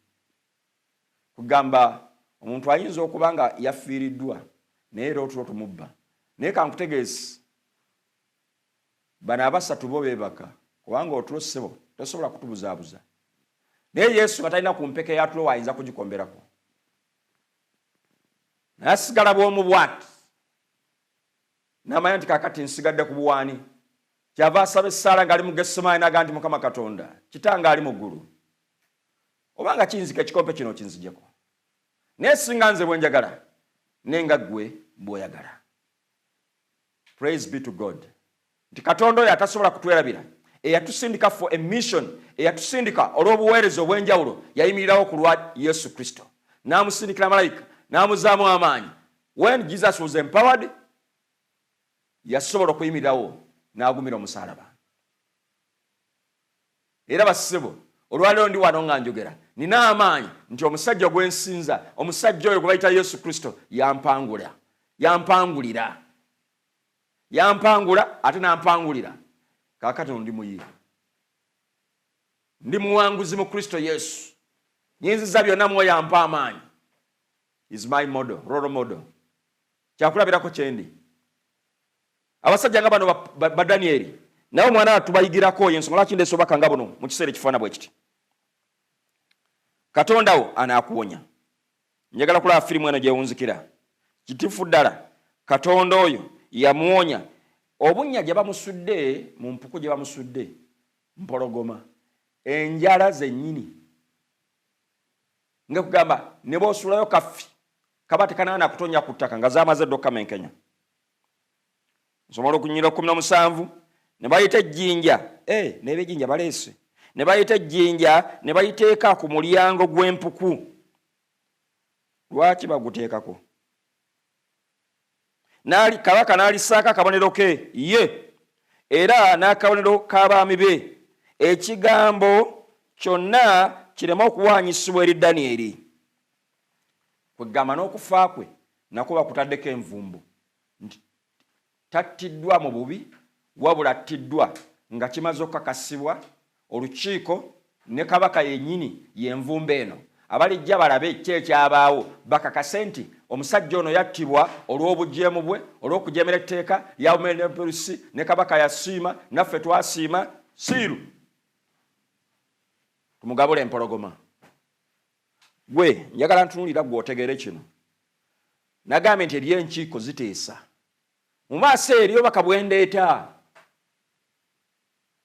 Kugamba omuntu ayinza okuba nga yafiiriddwa naye era otulo tumubba. Naye kankutegeeze, bano abasatu bo beebaka kubanga otulo ssebo tosobola kutubuzaabuza. Naye Yesu nga talina ku mpeke ya tulo waayinza kugikomberako, naye asigala bw'omu bw'ati n'amanya nti kaakati nsigadde ku buwaani. Kyava asaba essaala ng'ali mu Gethsemane n'agamba nti Mukama Katonda, Kitange ali mu ggulu, obanga kiyinzika ekikompe kino okinzigyeko, naye singa nze bwe njagala, naye nga ggwe bw'oyagala. Praise be to God. Nti Katonda oyo atasobola kutwerabira, eyatusindika for a mission, eyatusindika olw'obuweereza obw'enjawulo, yayimirirawo ku lwa Yesu Kristo. N'amusindikira malayika, n'amuzaamu amaanyi. When Jesus was empowered, yasobola okuyimirirawo n'agumira omusaalaba. Era bassebo, olwaleero ndi wano nga njogera, nina amaanyi nti omusajja gwe nsinza, omusajja oyo gwe bayita Yesu Kristo, yampangula, yampangulira, yampangula ate n'ampangulira. Kaakati ndi muyi, ndi muwanguzi mu Kristo Yesu, nyinziza byonna mwoyo ampa amaanyi. Is my model, role model, kyakulabirako kyendi. Abasajja nga bano ba Danyeri naye omwana tubayigirako, yensonga lwaki ndeese obubaka nga buno mu kiseera ekifaana bwe kiti. Katonda wo anaakuwonya. Njagala kulaba firimu eno gyewunzikira. Kituufu ddala Katonda oyo yamuwonya obunnya gye bamusudde mu mpuku gye bamusudde mpologoma, enjala zennyini, nga kugamba ne bw'osuulayo kaffi kaba tekanaana kutonya ku ttaka nga zamaze dda okukamenkenya. Nsoma olukunyira 17, ne bayita ejjinja, n'ebejjinja baleese, ne bayita ejjinja ne bayiteeka ku mulyango gw'empuku. Lwaki baguteekako? Kabaka n'alissaako akabonero ke ye era n'akabonero k'abaami be, ekigambo kyonna kireme okuwaanyisibwa eri Danyeri. Kwegamba n'okufa kwe nakwo bakutaddeko envumbo nti tattiddwa mu bubi, wabula attiddwa nga kimaze okukakasibwa olukiiko ne kabaka yennyini y'envumbo eno. Abalijja balabe ki ekyabaawo, bakakase nti omusajja ono yattibwa olw'obujeemu bwe, olw'okujeemera etteeka lya Bumeedi ne kabaka yasiima, naffe twasiima, siiru tumugabule empologoma. Gwe njagala ntunuulira gwe otegeere kino. Nagambye nti eriyo enkiiko ziteesa mu maaso eri obaka bwendeeta.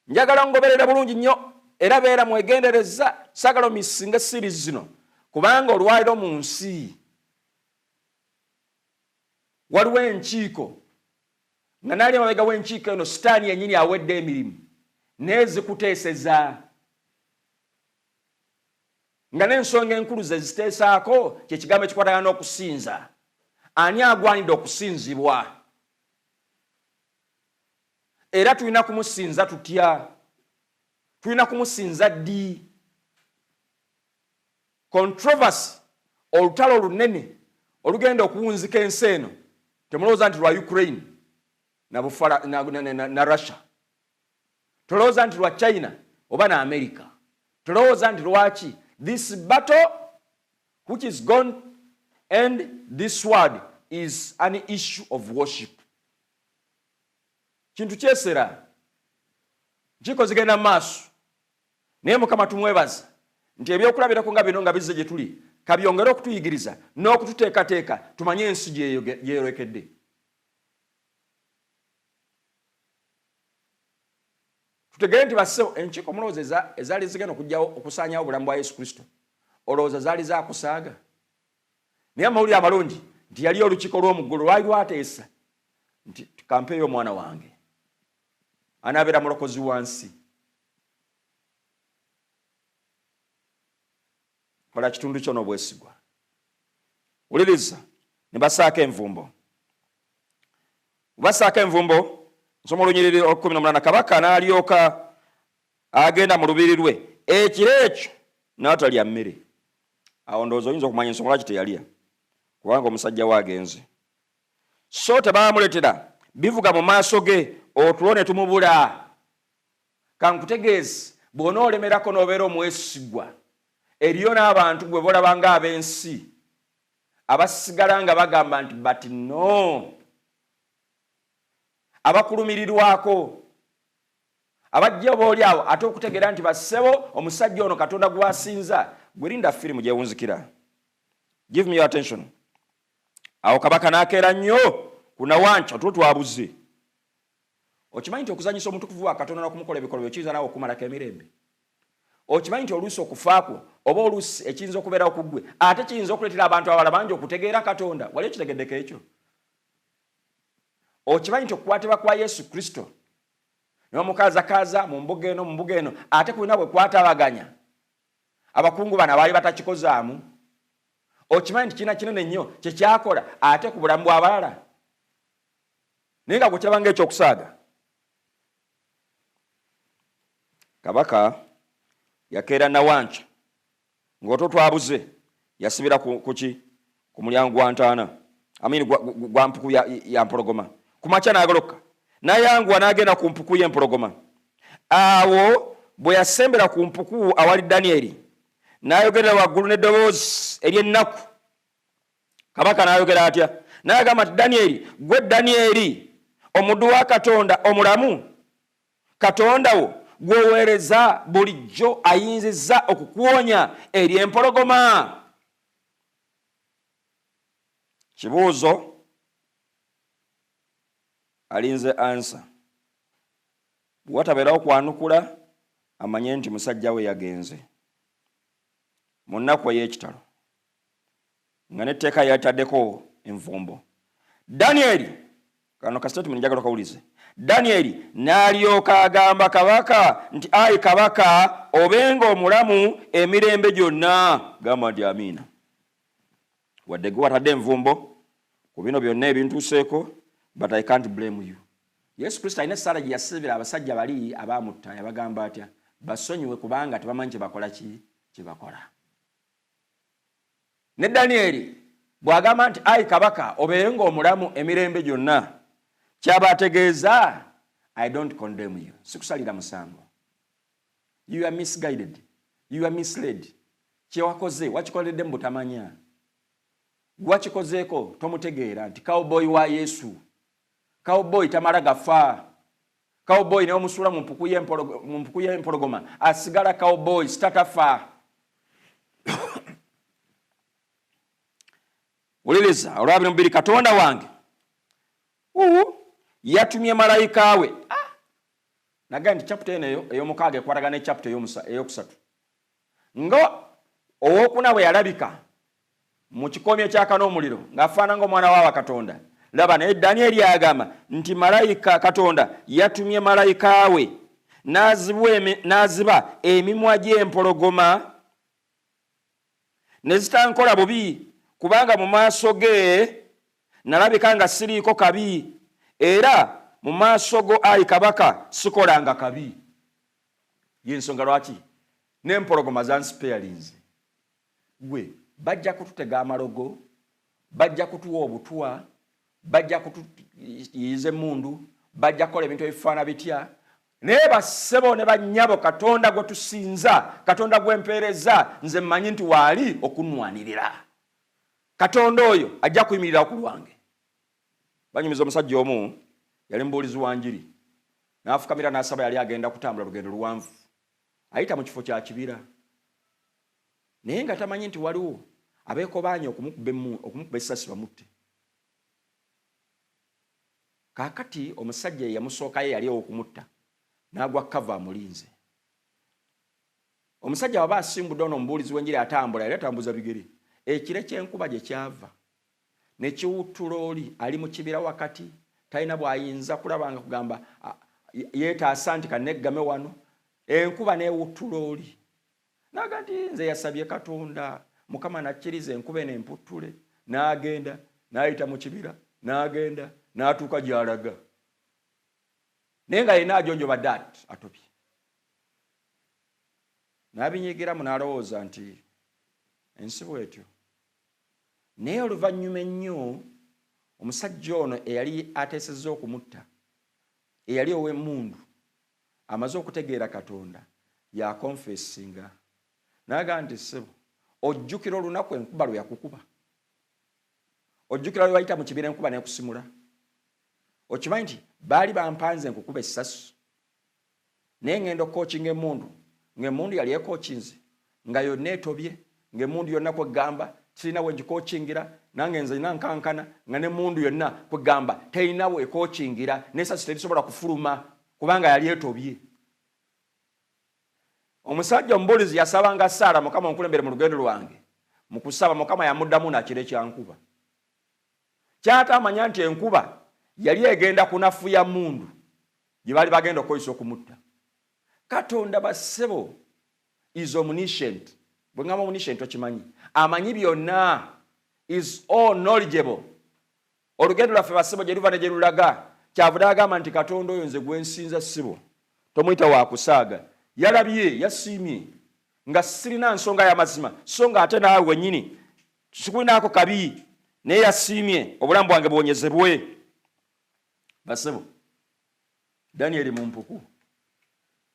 Njagala ngoberera bulungi nnyo era beera mwegendereza, saagala omisinga series zino, kubanga olwaliro mu nsi waliwo enkiiko nga naali emabega w'enkiiko eno sitaani yennyini awedde emirimu n'ezikuteeseza, nga n'ensonga enkulu ze ziteesaako kye kigambo ekikwatagana n'okusinza. Ani agwanidde okusinzibwa? Era tulina kumusinza tutya? Tulina kumusinza ddi? Controversy, olutalo olunene olugenda okuwunzika ensi eno, temulowooza nti lwa Ukraine na Bufala, na Russia, tolowooza nti lwa China oba na America, tolowooza nti lwaki. This battle which is gone and this word is an issue of worship. Kintu kyesera, nkiiko zigenda mu maaso, naye Mukama tumwebaza nti ebyokulabirako nga bino nga bizze gye tuli kabyongere okutuyigiriza n'okututeekateeka tumanye ensi gyeyolekedde. Tutegere nti bassebo, enkiiko mulowooza ezaali zigenda okugyawo okusaanyawo obulamu bwa Yesu Kristo, olowooza zaali zakusaaga? Naye amawulire amalungi nti yali olukiiko lw'omuggulu lwali lwateesa nti kampeeyo omwana wange anaabeera mulokozi wansi. Kola kitundu kyo n'obwesigwa. Wuliriza, ne basaako envumbo, basaako envumbo. Nsoma olunyiriri 18. Kabaka n'alyoka agenda mu lubiri lwe ekiro ekyo n'atalya mmere. Awo ndowooza oyinza okumanya ensonga lwaki teyalya, kubanga omusajja we agenze. So tebaamuleetera bivuga mu maaso ge, otulo ne tumubula. Kankutegeeze, bw'onoolemerako n'obeera omwesigwa, eriyo n'abantu gwe bolaba ng'ab'ensi abasigala nga bagamba nti but no, abakulumirirwako, abajja oba oli awo ate okutegeera nti bassebo, omusajja ono Katonda gwasinza. Gwe linda firimu gyewunzikira. Give me your attention. Awo kabaka n'akeera nnyo ku nawanca, otulo twabuze. Okimanyi nti okuzanyisa omutukuvu wa Katonda n'okumukola ebikolwa kiyinza naawe okumalako emirembe? Okimanyi nti oluusi okufaakwo oba oluusi ekiyinza okubeerawo ku ggwe ate kiyinza okuleetera abantu abalala bangi okutegeera Katonda? Wali okitegeddeko ekyo? Okimanyi nti okukwatibwa kwa Yesu Kristo ne bamukaazakaaza mu mbuga eno, mu mbuga eno, ate kulina bwe kwatabaganya abakungu bano abaali batakikozaamu? Okimanyi nti kirina kinene nnyo kye kyakola ate ku bulamu bw'abalala, naye nga gwekiraba ng'ekyokusaaga? Kabaka yakeera nawanca ng'oto twabuze, yasibira kuki ku mulyango gwa ntaana, amini gwa mpuku ya mpologoma. Ku makya n'agoloka n'ayanguwa n'agenda ku mpuku y'empologoma. Awo bwe yasembera ku mpuku awali Danyeri, n'ayogerera waggulu n'eddoboozi ery'ennaku. Kabaka n'ayogera atya? N'agamba nti, Danyeri, gwe Danyeri. Omuddu wa Katonda omulamu, Katonda wo gw'oweereza bulijjo ayinzizza okukuwonya eri empologoma? Kibuuzo alinze ansa. Bwewatabeerawo kwanukula, amanye nti musajja we yagenze mu nnaku ey'ekitalo, nga n'etteeka yalitaddeko envumbo. Danyeri, kano ka statement njagala okawulize. Danyeri n'alyoka agamba kabaka nti, ayi kabaka, obenga omulamu emirembe gyonna. Gamba nti amiina. Wadde gwe watadde envumbo ku bino byonna ebintuuseeko, but I can't blame you. Yesu Kristo alina essaala gye yasibira abasajja bali abaamutta. Yabagamba atya? Basonyiwe kubanga tebamanyi kye bakola. Ki kye bakola? Ne Danyeri bw'agamba nti, ayi kabaka, obeere ng'omulamu emirembe gyonna, kyaba ategeeza, I don't condemn you, sikusalira musango. You are misguided, you are misled. Kyewakoze wakikoledde mu butamanya. Gwakikozeeko tomutegeera nti cowboy wa Yesu. Cowboy tamala gafa. Cowboy naye omusuula mu mpuku y'empologoma asigala cowboy, sitatafa. Wuliriza olwa 22. Katonda wange uu yatumye malayika we. Nagamba nti chapter eno eyo ey'omukaaga ekwatagana ne chapter eyokusatu. Nga owokuna bwe yalabika mu kikoomi ekyaka n'omuliro ng'afaana ng'omwana wa Katonda, laba naye Danyeri agamba nti malayika, Katonda yatumye malayika we n'aziba emimwa gy'empologoma ne zitankola bubi, kubanga mu maaso ge nalabika nga siriiko kabi, era mu maaso go, ayi kabaka, sikolanga kabi. Yensonga lwaki n'empologoma zansparinze. Gwe bajja kututega amalogo, bajja kutuwa obutwa, bajja kutuyiza emundu, bajja kukola ebintu ebifaana bitya, naye bassebo ne bannyabo, Katonda gwe tusinza, Katonda gwe mpeereza nze, mmanyi nti waali okunwanirira. Katonda oyo ajja kuyimirira ku lwange. Banyumiza omusajja omu yali mubuulizi wa njiri, n'afukamira n'asaba. Yali agenda kutambula lugendo luwanvu, ayita mu kifo kya kibira, naye nga tamanyi nti waliwo abeekobaanya okumukuba essasi bamutte. Kaakati omusajja eyamusookayo yali owokumutta n'agwa kava amulinze. Omusajja waba asimbudde, ono omubuulizi w'enjiri atambula, yali atambuza bigere. Ekire ky'enkuba gye kyava ne kiwuttula oli ali mu kibira wakati, talina bw'ayinza kulaba nga kugamba yeetaasa nti kaneggame wano. Enkuba n'ewuttula oli, naga nti nze yasabye Katonda, Mukama nakkiriza enkuba eno emputtule. N'agenda n'ayita mu kibira, n'agenda n'atuuka gy'alaga, naye nga yenna ajonjoba dat atobye. N'abinyigiramu n'alowooza nti ensi bwetyo. Naye oluvannyuma ennyo omusajja ono eyali ateesezza okumutta, eyali ow'emmundu, amaze okutegeera Katonda, yaconfessinga n'agamba nti, ssebo, ojjukira olunaku enkuba lwe yakukuba? Ojjukira lwe wayita mu kibira enkuba nekusimula? Okimanyi nti baali bampanze nkukuba essasi, naye ngenda okucockinga emundu, ng'emundu yali ecockinze nga yonna etobye, ng'emundu yonna kwegamba sirina we ngicockingira, nange nze nina nkankana nga nemundu yonna kwegamba terina weecockingira, n'essasi terisobola kufuluma kubanga yali etobye. Omusajja omubuulizi yasabanga saala, Mukama onkulembere mu lugendo lwange. Mu kusaba Mukama yamuddamu nakiro ekyankuba. Kyataamanya nti enkuba yali egenda kunafuya mundu gye baali bagenda okukozesa okumutta. Katonda, bassebo, is omniscient. Bwe ngamba omniscient, okimanyi amanyi byonna, is all knowledgeable. Olugendo lwaffe, bassebo, gye luva ne gye lulaga, kyavudde agamba nti Katonda oyo nze gwensinza, ssibo, tomuyita wakusaaga. Yalabye, yasiimye nga sirina nsonga y'amazima, so nga ate naawe wennyini sikulinaako kabi, naye yasiimye obulamu bwange buwonyezebwe. Basebo, Danyeri mu mpuku,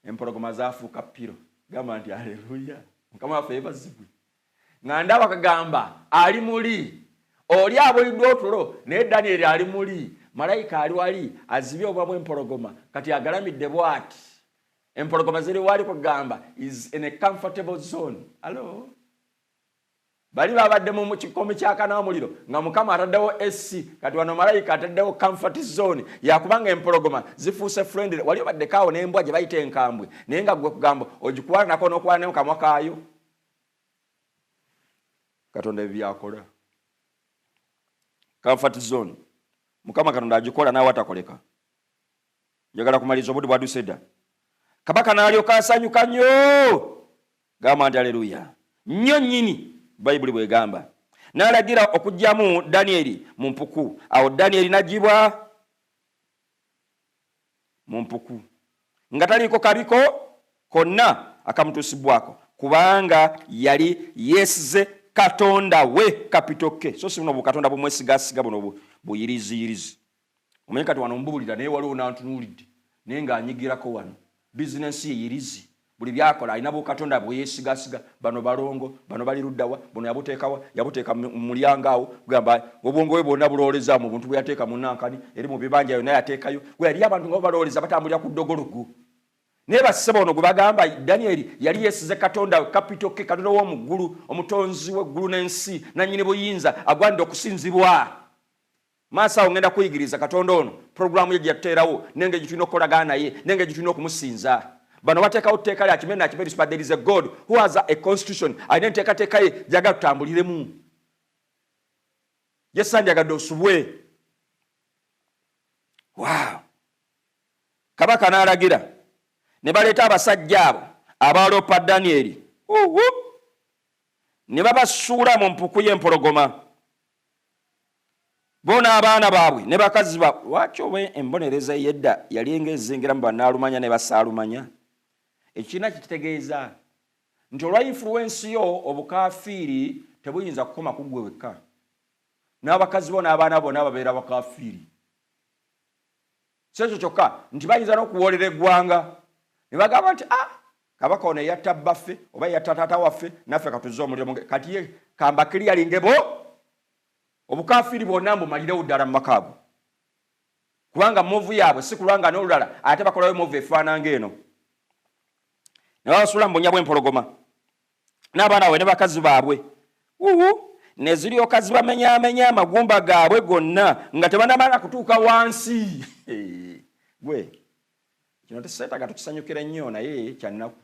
empologoma zafuuka pillow. Gamba nti aleluya, Mukama waffe yebazibwe. Nga ndaba kagamba ali muli oli abuliddwa otulo, naye Danyeri ali muli. Malayika ali wali azibye obwa bw'empologoma, kati agalamidde bw'ati. Empologoma ziri wali, kugamba is in a comfortable zone. Alo bali babadde mu kikomi kyakana omuliro nga Mukama ataddewo AC, kati wano malayika ataddewo comfort zone yakubanga empologoma zifuuse friendly. Wali obaddeko awo n'embwa gye bayita enkambwe, naye nga gwe kugamba ogikwala nako n'okwala ne mukamwa kaayo. Katonda ebyo byakola. Comfort zone Mukama Katonda agikola naawe atakoleka. Njagala kumaliriza, obudde bwaduse dda. Kabaka n'alyoka asanyuka nnyo. Gamba nti aleluya nnyo nnyini. Bayibuli bwegamba, n'alagira okuggyamu Danyeri mu mpuku. Awo Danyeri n'aggyibwa mu mpuku nga taliiko kabiko konna akamutuusibwako, kubanga yali yeesize Katonda we capital K, so si buno bukatonda bumwesigasiga buno buyiriziyirizi. Omanyi kati wano mbubulira, naye waliwo nantunuulidde naye ng'anyigirako wano bizinensi ye yirizi. Buli byakola alina bukatonda bweyesigasiga. Bano balongo, bano bali luddawa, buno yabuteekawa, yabuteeka mu mulyango awo. Kugamba obwongo bwe bwonna bulowooleza mu buntu bwe yateeka mu nankani eri mu bibanja yonna yateekayo. Gwe yali abantu nga balowooleza batambulira ku ddogologo. Naye bassebo, ono gwe bagamba Danyeri yali yeesize Katonda capital K, Katonda w'omu ggulu, omutonzi w'eggulu n'ensi, nannyini buyinza, agwanidde okusinzibwa. Maaso awo ngenda kuyigiriza Katonda ono, puroguramu ye gye yatuteerawo, nengeri gye tulina okukolagana naye, nengeri gye tulina okumusinza. Bano bateekawo tteeka lya kimere nakimerisi, but there is a God who has a constitution. Alina enteekateeka ye gyagala tutambuliremu. Yesandyagadde osubwe. Wow, kabaka n'alagira ne baleeta abasajja abo abaloopa Danyeri ne babasuula mu mpuku y'empologoma, bo n'abaana baabwe ne bakazi ba. Lwaki oba embonereza ey'edda yali ng'ezingiramu bannaalumanya ne basaalumanya? Ekiina kikitegeeza nti olwa influence yo, obukafiiri tebuyinza kukoma ku ggwe wekka, n'abakazi bo n'abaana bonna babeera bakafiiri. Si ekyo kyokka, nti bayinza n'okuwoolera eggwanga ne bagamba nti, "Ah, kabaka ono eyatta bbaffe oba eyatta taata waffe, naffe katuzze omuliro." Kati ye kambakiryalinge bo obukafiiri bwonna mbumalirewo ddala mu maka ago, kubanga move yaabwe si kulwanga n'olulala ate bakolayo move efaananga eno. Ne babasuula mu bunya bw'empologoma n'abaana baabwe ne bakazi baabwe, uwu, ne ziryoka zibamenyaamenya amagumba gaabwe gonna nga tebanamala kutuuka wansi. Gwe kino teseetaga tukisanyukira nnyo, naye kyannaku.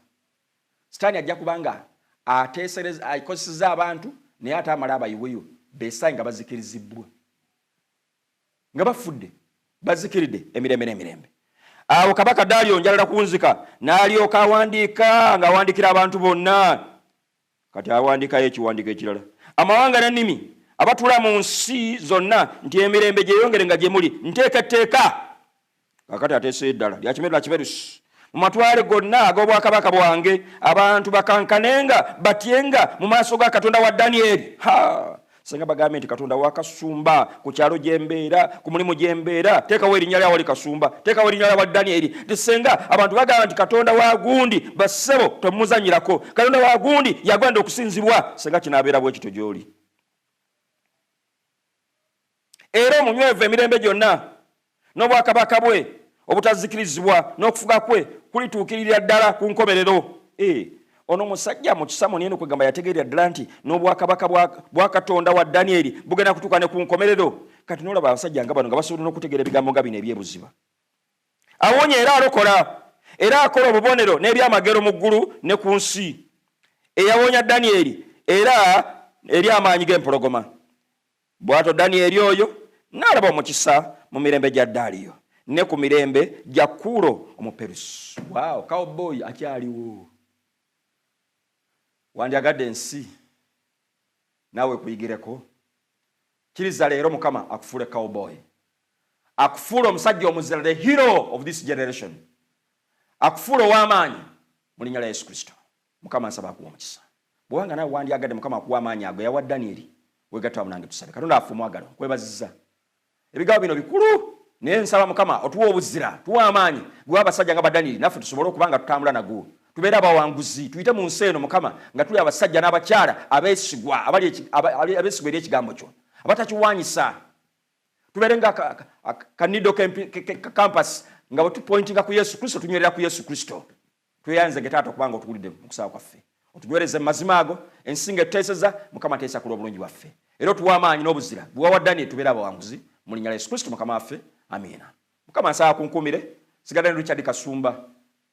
Sitaani ajja kubanga ateesereza, akozeseza abantu, naye ate amala abayiweyo besaye nga bazikirizibwa, nga bafudde, bazikiridde emirembe n'emirembe. Awo kabaka Daliyo njalala kunzika n'alyoka awandiika ng'awandiikira abantu bonna. Kati awandiikayo ekiwandiiko ekirala, amawanga n'ennimi abatuula mu nsi zonna, nti emirembe gyeyongere nga gye muli. Nteeka etteeka kakati ateeseyo eddala lya kimeru na kimerusi mu matwale gonna ag'obwakabaka bwange, abantu bakankanenga batyenga mu maaso ga Katonda wa Danyeri. Ha, senga bagambye nti Katonda wa Kasumba ku kyalo gyembeera, ku mulimu gyembeera, teekawo erinnya lyawali Kasumba, teekawo erinnya lyawa Danyeri, nti senga abantu bagamba nti Katonda wa gundi, bassebo temumuzanyirako, Katonda wa gundi yagwanidde okusinzibwa. Senga kinaabeera bwe kityo gy'oli, era omunywevu emirembe gyonna, n'obwakabaka bwe obutazikirizibwa, n'okufuga kwe kulituukirira ddala ku nkomerero. Ono musajja mu kisa munene, kwegamba yategeerera ddala nti n'obwakabaka bwa Katonda wa Danyeri bugenda kutuuka ne ku nkomerero. Kati nolaba abasajja nga bano nga basobola n'okutegeera ebigambo nga bino ebyebuziba. Awonya era alokola, era akola obubonero n'ebyamagero mu ggulu ne ku nsi, eyawonya Danyeri era eri amaanyi g'empologoma. Bw'atyo Danyeri oyo n'alaba omukisa mu mirembe gya Daliyo ne ku mirembe gya Kuulo Omuperusi. Waaw, cowboy akyaliwo. Wandyagadde ensi naawe kuyigireko? Kiriza leero Mukama akufuule cowboy, akufuule omusajja omuzira, the hero of this generation, akufuule ow'amaanyi mu linnya lya Yesu Kristo. Mukama nsaba akuwa omukisa. Bwobanga naawe wandyagadde Mukama akuwa amaanyi ago yawa Danyeri, wegatte wamu nange tusabe. Katonda affe omwagala, nkwebaziza ebigambo bino bikulu, naye nsaba Mukama otuwa obuzira, tuwa amaanyi gwe abasajja nga Badanyeri, naffe tusobole okuba nga tutambula nago, tubeere abawanguzi, tuyite mu nsi eno Mukama nga tuli abasajja n'abakyala abeesigwa, abeesigwa eri ekigambo kyo, abatakiwanyisa. Tubeere nga kanido campus nga bwe tupointinga ku Yesu Kristo, tunywerera ku Yesu Kristo. Tweyanze taata okubanga otuwulidde mu kusaba kwaffe. Otunywereze mu mazima ago. Ensi nga etuteeseza, Mukama ateesa ku lw'obulungi bwaffe, era otuwa amaanyi n'obuzira bwewawa Daniel, tubeere abawanguzi mu linnya lya Yesu Kristo Mukama waffe, amiina. Mukama nsaba kunkuumire. Sigadde ne Richard Kasumba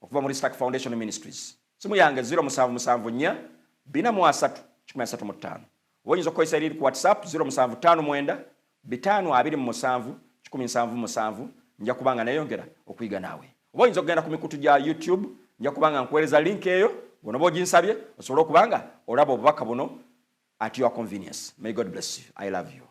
okuva mu Ristak Foundation Ministries. Simu yange 0774 430 135, oba oyinza okukozesa eriri ku WhatsApp 0759 527 177. Nja kubanga neyongera okuyiga naawe, oba oyinza okugenda ku mikutu gya YouTube. Nja kubanga nkuweereza link eyo bwonoba oginsabye, osobole okubanga olaba obubaka buno at your convenience. May God bless you. I love you.